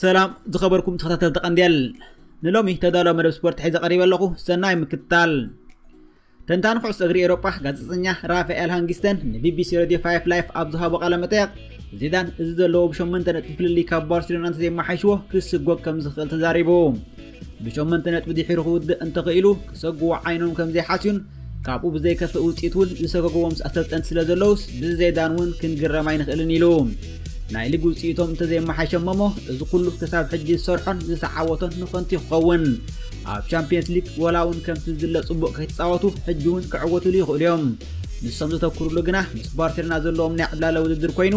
ሰላም ዝኸበርኩም ተኸታተልቲ ቀንዴል፣ ንሎሚ ተዳሎ መደብ ስፖርት ሒዘ ቀሪበ ኣለኹ። ሰናይ ምክትታል። ተንታኒ ኩዕሶ እግሪ ኤውሮጳ ጋዜጠኛ ራፋኤል ሃንጊስተን ንቢቢሲ ሬድዮ ፋይፍ ላይፍ ኣብ ዝሃቦ ቃለ መጠየቕ፣ ዚዳን እዚ ዘለዎ ብሸመንተ ነጥቢ ፍልልይ ካብ ባርሴሎና እንተዘይመሓይሽዎ ክስጎግ ከም ዝኽእል ተዛሪቡ። ብሸመንተ ነጥቢ ድሒሩ ክውድእ እንተኽኢሉ ክሰግዎ ዓይኖም ከም ዘይሓስዩን ካብኡ ብዘይከፍእ ውፅኢት እውን ዝሰገግዎም ኣሰልጠንቲ ስለ ዘለውስ ብዘይዳን እውን ክንግረም ኣይንኽእልን ኢሉ። ናይ ሊግ ውፅኢቶም እንተዘይመሓሸሞሞ እዚ ኩሉ ክሳብ ሕጂ ዝሰርሖን ዝተዓወቶን ንኸንቱ ክኸውን። ኣብ ቻምፒየንስ ሊግ ወላ እውን ከምቲ ዝድለ ፅቡቕ ከይተፃወቱ ሕጂ እውን ክዕወትሉ ይኽእሉ እዮም። ንሶም ዘተኩሩሉ ግና ምስ ባርሴሎና ዘለዎም ናይ ዕብላለ ውድድር ኮይኑ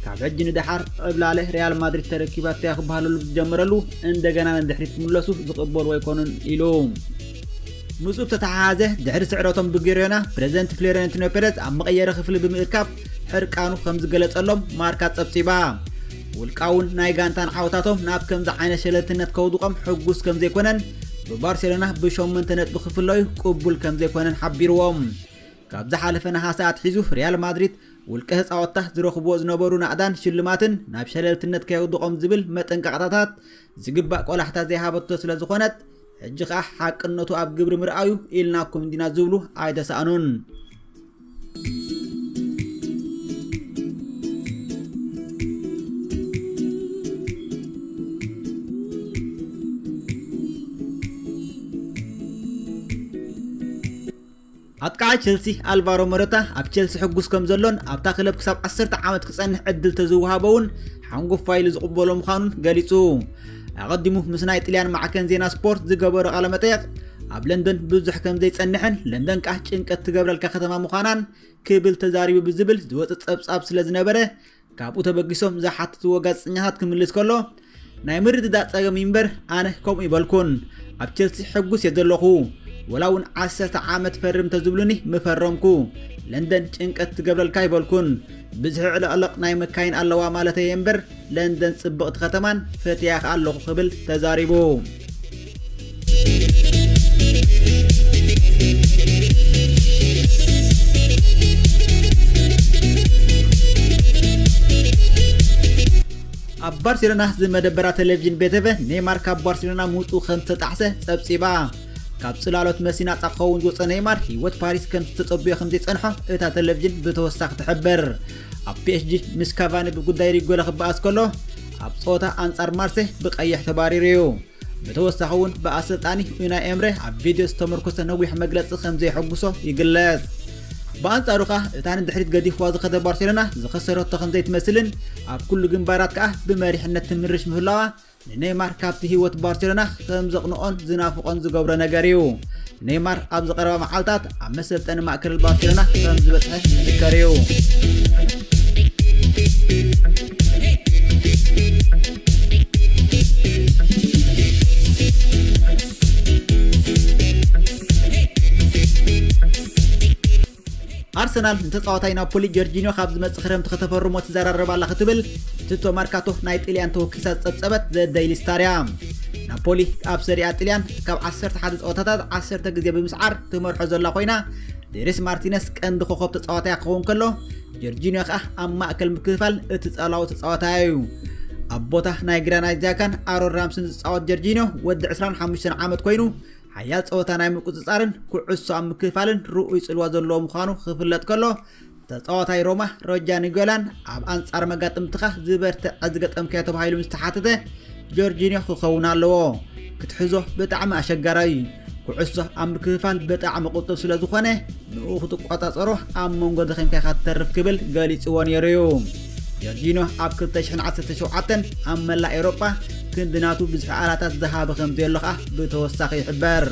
ካብ ሕጂ ንደሓር ዕብላለ ሪያል ማድሪድ ተረኪባቶ እያ ክበሃለሉ ዝጀመረሉ እንደገና ንድሕሪት ክምለሱ ዝቕበሉ ኣይኮኑን ኢሉ። ምስኡ ብተተሓሓዘ ድሕሪ ስዕረቶም ብጊሮና ፕሬዚደንት ፍሎሬንቲኖ ፔሬዝ ኣብ መቐየሪ ክፍሊ ብምእካብ ሕርቃኑ ከም ዝገለጸሎም ማርካ ጸብጺባ። ውልቃውን ናይ ጋንታን ዓወታቶም ናብ ከምዚ ዓይነት ሸለልትነት ከውድቖም ሕጉስ ከም ዘይኮነን ብባርሴሎና ብሸሞንተ ነጥቢ ክፍለዩ ቅቡል ከም ዘይኮነን ሓቢርዎም። ካብ ዝሓለፈ ነሓሰ ኣትሒዙ ሪያል ማድሪድ ውልቀ ተጻወትታ ዝረኽብዎ ዝነበሩ ናእዳን ሽልማትን ናብ ሸለልትነት ከየውድቖም ዝብል መጠንቀቕታታት ዝግባእ ቆላሕታ ዘይሃበቶ ስለ ዝኾነት ሕጂ ኸኣ ሓቅነቱ ኣብ ግብሪ ምርኣዩ ኢልናኩም እንዲና ዝብሉ ኣይተሳእኑን። ኣጥቃዓይ ቸልሲ ኣልቫሮ ሞረታ ኣብ ቸልሲ ሕጉስ ከም ዘሎን ኣብታ ክለብ ክሳብ ዓሰርተ ዓመት ክጸንሕ ዕድል ተዝወሃቦ እውን ሓንጎፋይ ኢሉ ዝቕበሎ ምዃኑን ገሊጹ። ኣቐዲሙ ምስ ናይ ጥልያን ማዕከን ዜና ስፖርት ዝገበሮ ቃለ መጠየቕ ኣብ ለንደን ብዙሕ ከም ዘይጸንሕን ለንደን ከኣ ጭንቀት ትገብረልካ ከተማ ምዃናን ክብል ተዛሪቡ ብዝብል ዝወጸ ጸብጻብ ስለ ዝነበረ ካብኡ ተበጊሶም ዝሓትትዎ ጋዜጠኛታት ክምልስ ከሎ ናይ ምርድዳእ ጸገም እምበር ኣነ ከምኡ ይበልኩን። ኣብ ቸልሲ ሕጉስ እየ ዘለኹ። ወላ እውን ዓሰርተ ዓመት ፈርም ተዝብሉኒ ምፈረምኩ። ለንደን ጭንቀት ትገብረልካ ይበልኩን። ብዝሒ ዕለቕለቕ ናይ መካይን ኣለዋ ማለተይ እየ እምበር ለንደን ጽብቕቲ ከተማን ፈትያ ከኣ ኣለኹ ክብል ተዛሪቡ። ኣብ ባርሴሎና ዝመደበራ ቴሌቪዥን ቤተቨ ኔይማር ካብ ባርሴሎና ምውፅኡ ከም ዝተጣሕሰ ፀብፂባ። ካብ ፅላሎት መሲ ናፃ ክኸውን ዝወፀ ኔይማር ህይወት ፓሪስ ከም ዝተፀብዮ ከም ዘይፀንሖ እታ ቴሌቪዥን ብተወሳኺ ትሕብር። ኣብ ፒኤስጂ ምስ ካቫኒ ብጉዳይ ሪጎለ ክበኣስ ከሎ ኣብ ፀወታ ኣንፃር ማርሴ ብቐይሕ ተባሪሩ እዩ። ብተወሳኺ እውን ብኣሰልጣኒ ኡናይ ኤምሬ ኣብ ቪድዮ ዝተመርኮሰ ነዊሕ መግለፂ ከም ዘየሐጉሶ ይግለጽ። ብኣንጻሩ ከኣ እታ ንድሕሪት ገዲፍዋ ዝኸደ ባርሴሎና ዝኸሰረቶ ከም ዘይትመስልን ኣብ ኩሉ ግንባራት ከኣ ብመሪሕነት ትምርሽ ምህላዋ ንኔይማር ካብቲ ህይወት ባርሴሎና ከም ዘቕንኦን ዝናፍቖን ዝገብሮ ነገር እዩ። ኔይማር ኣብዚ ቀረባ መዓልታት ኣብ መሰልጠኒ ማእከል ባርሴሎና ከም ዝበጽሐ ዝዝከር እዩ። ኣርሰናል ንተጻዋታይ ናፖሊ ጀርጂኒዮ ካብ ዝመጽእ ክረምቲ ከተፈርሞ ትዘራረብ ኣላ ክትብል ብቲቶ ማርካቶ ናይ ጥልያን ተወኪሳ ዝጸብጸበት ዘ ደይሊ ስታር እያ። ናፖሊ ኣብ ሰሪኣ ጥልያን ካብ ዓሰርተ ሓደ ጸወታታት ዓሰርተ ግዜ ብምስዓር ትመርሖ ዘላ ኮይና፣ ዴሪስ ማርቲነስ ቀንዲ ኮኸብ ተጻዋታይ ክኸውን ከሎ፣ ጀርጂኒዮ ከኣ ኣብ ማእከል ምክፍፋል እቲ ጸላዊ ተጻዋታይ እዩ። ኣብ ቦታ ናይ ግራናይት ጃካን ኣሮን ራምስን ዝጻወት ጀርጂኒዮ ወዲ ዕስራን ሓሙሽተን ዓመት ኮይኑ፣ ሓያል ጸወታ ናይ ምቁጽጻርን ኩዕሶ ኣብ ምክፍፋልን ርኡይ ጽልዋ ዘለዎ ምዃኑ ክፍለጥ ከሎ፣ ተጻዋታይ ሮማ ሮጃ ኒጎላን ኣብ ኣንጻር መጋጥምትኻ ዝበርትዐ ዝገጠምካዮ ተባሂሉ ምስ ተሓተተ፣ ጆርጂኒዮ ክኸውን ኣለዎ። ክትሕዞ ብጣዕሚ ኣሸጋራይ እዩ። ኩዕሶ ኣብ ምክፍፋል ብጣዕሚ ቁጡብ ስለ ዝኾነ፣ ንኡ ክትቆጻጸሮ ኣብ መንጎ ደኺምካ ኢኻ ትተርፍ ክብል ገሊጽዎ ነይሩ እዩ። ጆርጂኖ ኣብ ክልተ ሽሕን ዓሰርተ ሸውዓተን ኣብ መላእ ኤውሮጳ ክንዲ ናቱ ብዝሒ ኣራታት ዝሃበ ከም ዘሎ ከኣ ብተወሳኺ ይሕበር።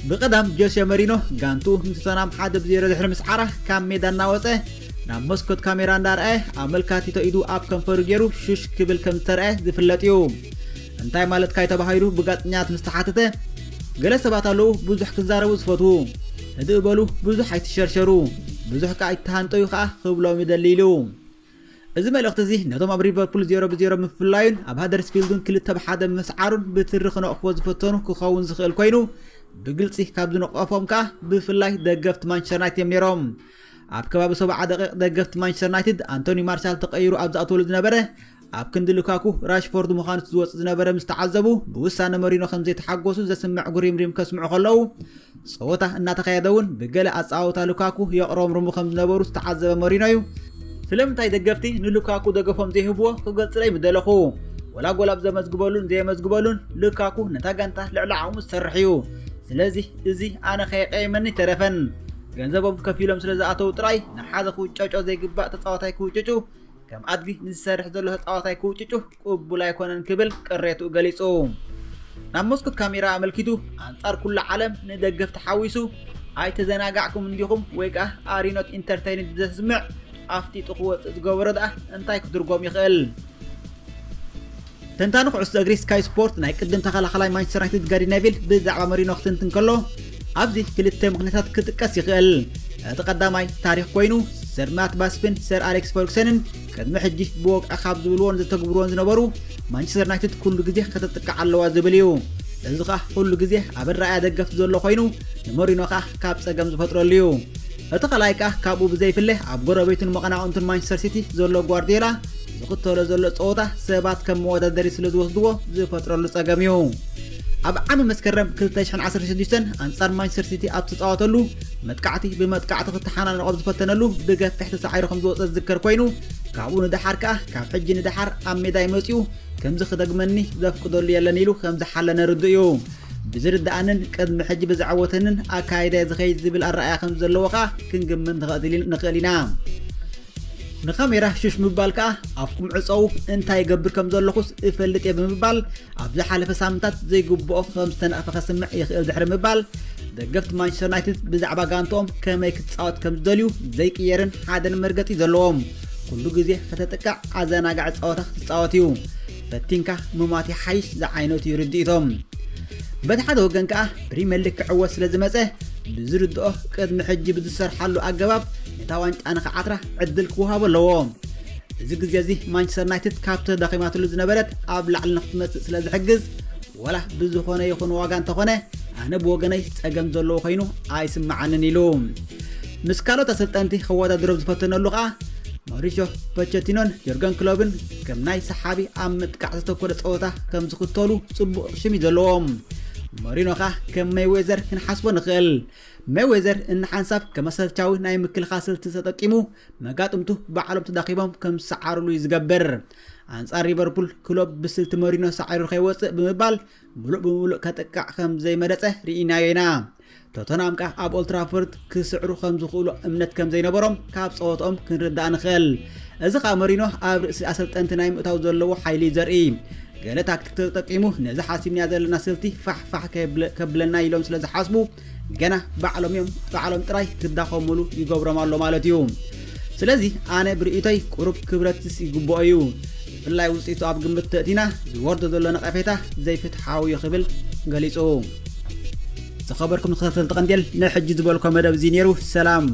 ብቐዳም ጆሴ መሪኖ ጋንቱ ንቶተናም ሓደ ብዜሮ ድሕሪ ምስዓራ ካብ ሜዳ እናወጸ ናብ መስኮት ካሜራ እንዳርኣየ ኣመልካቲቶ ኢዱ ኣብ ከንፈሩ ገይሩ ሹሽ ክብል ከም ዝተርኣየ ዝፍለጥ እዩ። እንታይ ማለትካ እዩ ተባሂሉ ብጋዜጠኛታት ምስ ተሓተተ፣ ገለ ሰባት ኣለዉ ብዙሕ ክዛረቡ ዝፈትዉ። ህድእ በሉ፣ ብዙሕ ኣይትሸርሸሩ፣ ብዙሕ ከኣ ኣይትሃንጠዩ ከኣ ክብሎም ይደሊ ኢሉ። እዚ መልእኽቲ እዚ ነቶም ኣብ ሊቨርፑል ዜሮ ብዜሮ ምፍላዩን ኣብ ሃደርስፊልድ እውን ክልተ ብሓደ ምስዓሩን ብትሪ ክነቕፍዎ ዝፈተኑ ክኸውን ዝኽእል ኮይኑ፣ ብግልጺ ካብ ዝነቐፎም ከኣ ብፍላይ ደገፍቲ ማንቸስተር ዩናይትድ እዮም ነይሮም። ኣብ ከባቢ ሰብዓ ደቂቕ ደገፍቲ ማንቸስተር ዩናይትድ ኣንቶኒ ማርሻል ተቐይሩ ኣብ ዝኣተወሉ ዝነበረ፣ ኣብ ክንዲ ሉካኩ ራሽፎርድ ምዃኑ ዝወጽእ ዝነበረ ምስ ተዓዘቡ፣ ብውሳነ መሪኖ ከም ዘይተሓጎሱ ዘስምዕ ጉሪምሪም ከስምዑ ከለዉ፣ ጸወታ እናተኻየደ እውን ብገለ ኣጻወታ ሉካኩ የቕረምርሙ ከም ዝነበሩ ዝተዓዘበ መሪኖ እዩ። ስለምንታይ ደገፍቲ ንሉካኩ ደገፎም ዘይህብዎ ክገልጽለይ ምደለኹ። ወላ ጎል ኣብ ዘመዝግበሉን ዘየመዝግበሉን ሉካኩ ነታ ጋንታ ልዕሊ ዓቕሙ ዝሰርሕ እዩ። ስለዚ እዚ ኣነ ከየቀየመኒ ተረፈን። ገንዘቦም ከፊሎም ስለ ዝኣተው ጥራይ ንሓደ ክውጨጮ ዘይግባእ ተጻዋታይ ክውጭጩ፣ ከም ኣድጊ ንዝሰርሕ ዘሎ ተጻዋታይ ክውጭጩ ቅቡል ኣይኮነን ክብል ቅሬትኡ ገሊጹ። ናብ መስኮት ካሜራ ኣመልኪቱ ኣንጻር ኩሉ ዓለም ንደገፍቲ ሓዊሱ ኣይተዘናጋዕኩም እንዲኹም ወይ ከኣ ኣሪኖት ኢንተርተይንድ ብዘስምዕ ኣፍጢጡ ክወጽእ ዝገበሮ ደኣ እንታይ ክትርጎም ይኽእል? ተንታኒ ኩዕሶ እግሪ ስካይ ስፖርት ናይ ቅድም ተኸላኸላይ ማንቸስተር ዩናይትድ ጋሪ ነቪል ብዛዕባ መሪኖ ክትንትን ከሎ ኣብዚ ክልተ ምኽንያታት ክጥቀስ ይኽእል። እቲ ቀዳማይ ታሪኽ ኮይኑ ሰር ማት ባስፕን ሰር ኣሌክስ ፈርጉሰንን ቅድሚ ሕጂ ብወግዒ ካብ ዝብልዎን ዘተግብርዎን ዝነበሩ ማንቸስተር ዩናይትድ ኩሉ ግዜ ከተጥቅዕ ኣለዋ ዝብል እዩ። እዚ ኸኣ ኩሉ ግዜ ኣብ ኣረኣእያ ደገፍቲ ዘሎ ኮይኑ ንመሪኖ ኸኣ ካብ ጸገም ዝፈጥረሉ እዩ። እቲ ካልኣይ ከኣ ካብኡ ብዘይፍለ ኣብ ጎረቤቱን መቐናቕንቱን ማንቸስተር ሲቲ ዘሎ ጓርዲዮላ ዝኽተሎ ዘሎ ጸወታ ሰባት ከም መወዳደሪ ስለ ዝወስድዎ ዝፈጥረሉ ጸገም እዩ። ኣብ ዓሚ መስከረም ክልተ ሽሕን ዓሰርተ ሽዱሽተን ኣንጻር ማንቸስተር ሲቲ ኣብ ዝተጻወተሉ መጥቃዕቲ ብመጥቃዕቲ ክተሓናነቖ ኣብ ዝፈተነሉ ብገፊሕ ተሳዒሩ ከም ዝወጸ ዝዝከር ኮይኑ ካብኡ ንደሓር ከኣ ካብ ሕጂ ንደሓር ኣብ ሜዳ ይመጽኡ ከምዚ ክደግመኒ ዘፍቅደሉ የለን ኢሉ ከም ዝሓለነ ርዱእ እዩ። ብዝርድኣንን ቅድሚ ሕጂ ብዝዓወተንን ኣካይዳ ዝኸይድ ዝብል ኣረኣያ ከም ዘለዎ ከኣ ክንግምት ንኽእል ኢና። ንካሜራ ሽሽ ምባል ከኣ ኣፍኩም ዕጸው እንታይ ይገብር ከም ዘለኹስ እፈልጥ እየ ብምባል ኣብ ዝሓለፈ ሳምንታት ዘይግብኦ ከም ዝተነቕፈ ከስምዕ ይኽእል ድሕሪ ምባል ደገፍቲ ማንቸስተር ዩናይትድ ብዛዕባ ጋንትኦም ከመይ ክትጻወት ከም ዝደልዩ ዘይቅየርን ሓደን መርገጺ ዘለዎም ኩሉ ግዜ ከተጥቅዕ ኣዘናጋዒ ጸወታ ክትጻወት እዩ ፈቲንካ ምማት ይሓይሽ ዝዓይነቱ እዩ ርድኢቶም። በቲ ሓደ ወገን ከኣ ፕሪምየር ሊግ ክዕወት ስለ ዝመጸ ብዝርድኦ ቅድሚ ሕጂ ብዝሰርሓሉ ኣገባብ ነታ ዋንጫ ንኽዓትራ ዕድል ክወሃቦ ኣለዎ። እዚ ግዜ እዚ ማንቸስተር ዩናይትድ ካብ ተዳኺማትሉ ዝነበረት ኣብ ላዕሊ ንክትመጽእ ስለ ዝሕግዝ ዋላ ብዝኾነ ይኹን ዋጋ እንተኾነ ኣነ ብወገነይ ጸገም ዘለዎ ኮይኑ ኣይስምዓንን ኢሉ። ምስ ካልኦት ኣሰልጠንቲ ከወዳድሮም ዝፈተነሉ ከኣ ማውሪሾ ፖቸቲኖን ዮርገን ክሎብን ከም ናይ ሰሓቢ ኣብ ምጥቃዕ ዘተኮረ ጸወታ ከም ዝኽተሉ ጽቡቕ ሽም እዩ ዘለዎም። መሪኖ ከኣ ከም ሜይዌዘር ክንሓስቦ ንኽእል። ሜይዌዘር እንሓንሳብ ከም ኣሰልቻዊ ናይ ምክልኻል ስልቲ ተጠቂሙ መጋጥምቱ ባዕሎም ተዳኺሞም ከም ዝሰዓርሉ እዩ ዝገብር። ኣንጻር ሊቨርፑል ክሎብ ብስልቲ መሪኖ ሳዒሩ ከይወጽእ ብምባል ምሉእ ብምሉእ ከጥቃዕ ከም ዘይመረጸ ርኢናዮ ኢና። ቶተንሃም ከኣ ኣብ ኦልትራፎርድ ክስዕሩ ከም ዝኽእሉ እምነት ከም ዘይነበሮም ካብ ጸወትኦም ክንርዳእ ንኽእል። እዚ ከኣ መሪኖ ኣብ ርእሲ ኣሰልጠንቲ ናይ ምእታው ዘለዎ ሓይሊ እዩ ዘርኢ። ገለ ታክቲክ ተጠቂሙ ነዚ ሓሲብናዮ ዘለና ስልቲ ፋሕ ፋሕ ከብለ- ከብለና ኢሎም ስለ ዝሓስቡ ገና ባዕሎም እዮም ባዕሎም ጥራይ ክዳኸሙሉ ይገብሮም ኣሎ ማለት እዩ። ስለዚ ኣነ ብርእይቶይ ቁሩብ ክብረትስ ይግብኦ እዩ። ብፍላይ ውፅኢቱ ኣብ ግምት ተእቲና ዝወርዶ ዘሎ ነቐፌታ ዘይፍትሓዊ እዩ ክብል ገሊፁ። ዝኸበርኩም ተኸታተልቲ ቀንዴል ንሕጂ ዝበልኮ መደብ እዚ ነይሩ። ሰላም።